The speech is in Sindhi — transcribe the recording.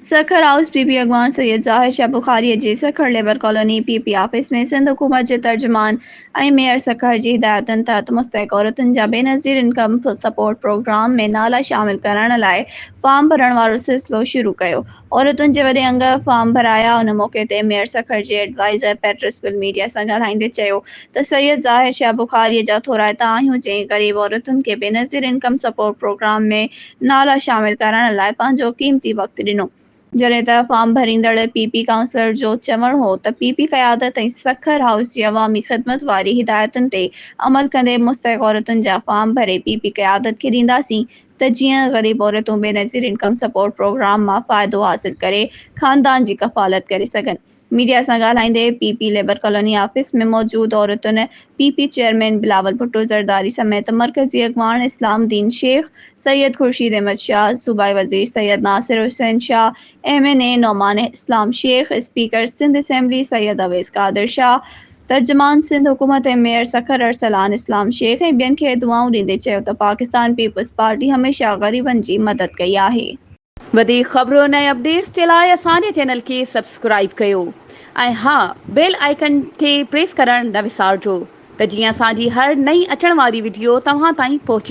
سکر هائوس پي پي اڳواڻ سيد ظاهر شاهه بخاري جي Sukkur labour colony P P office ۾ Sindh حڪومت جي ترجمان ۽ ميئر سکر جي هدايتن تحت مستحق عورتن جا بينظير انڪم سپورٽ پروگرام ۾ نالا شامل ڪرڻ لاء فارم ڀرڻ وارو سلسلو شروع ڪيو. عورتن جي وڏي انگ فارم ڀرايا. ان موقعي تي ميئر سکر جي ايڊوائيزر پيٽرس گل ميڊيا سان ڳالهائيندي چيو ته سيد ظاهر شاهه بخاري جا ٿورائتا آهيون جنهن غريب عورتن کي بينظير انڪم سپورٽ پروگرام ۾ نالا شامل ڪرڻ لاء پنهنجو قيمتي وقت ڏنو. جڏهن ته فارم ڀريندڙ پي پي ڪائونسلر جو چوڻ هو ته پي پي قيادت ۽ سکر هائوس جي عوامي خدمت واري هدايتن تي عمل ڪندي مستحق عورتن جا فارم ڀري پي پي قيادت کي ڏينداسين ته جيئن غريب عورتون بينظير انڪم سپورٽ پروگرام مان فائدو حاصل ڪري خاندان جي ڪفالت ڪري سگهن. ميڊيا سان ڳالهائيندي P P labour colony office ۾ موجود عورتن P P chairman Bilawal Bhutto Zardari سميت مرڪزي اڳواڻ اسلام الدين شيخ، سيد خورشيد احمد شاهه، صوبائي وزير Syed Nasir Hussain Shah, M N A Noman Islam Shaikh, speaker Sindh assembly Syed Awais Qadir Shah, ترجمان سنڌ حڪومت ۽ ميئر سکر ارسلان اسلام شيخ ۽ ٻين کي دعائون ڏيندي چيو ته پاڪستان پيپلز پارٽي هميشه غريبن جي مدد ڪئي آهي. وڌيڪ خبرن ۽ اپڊيٽس جي لاء اسان جي چينل کي سبسڪرائيب ڪيو ۽ ها بيل آئيڪن کي پريس ڪرڻ نه وسارجو ته جيئن اسان جي هر نئين اچڻ واري وڊيو توهان تائين پهچي.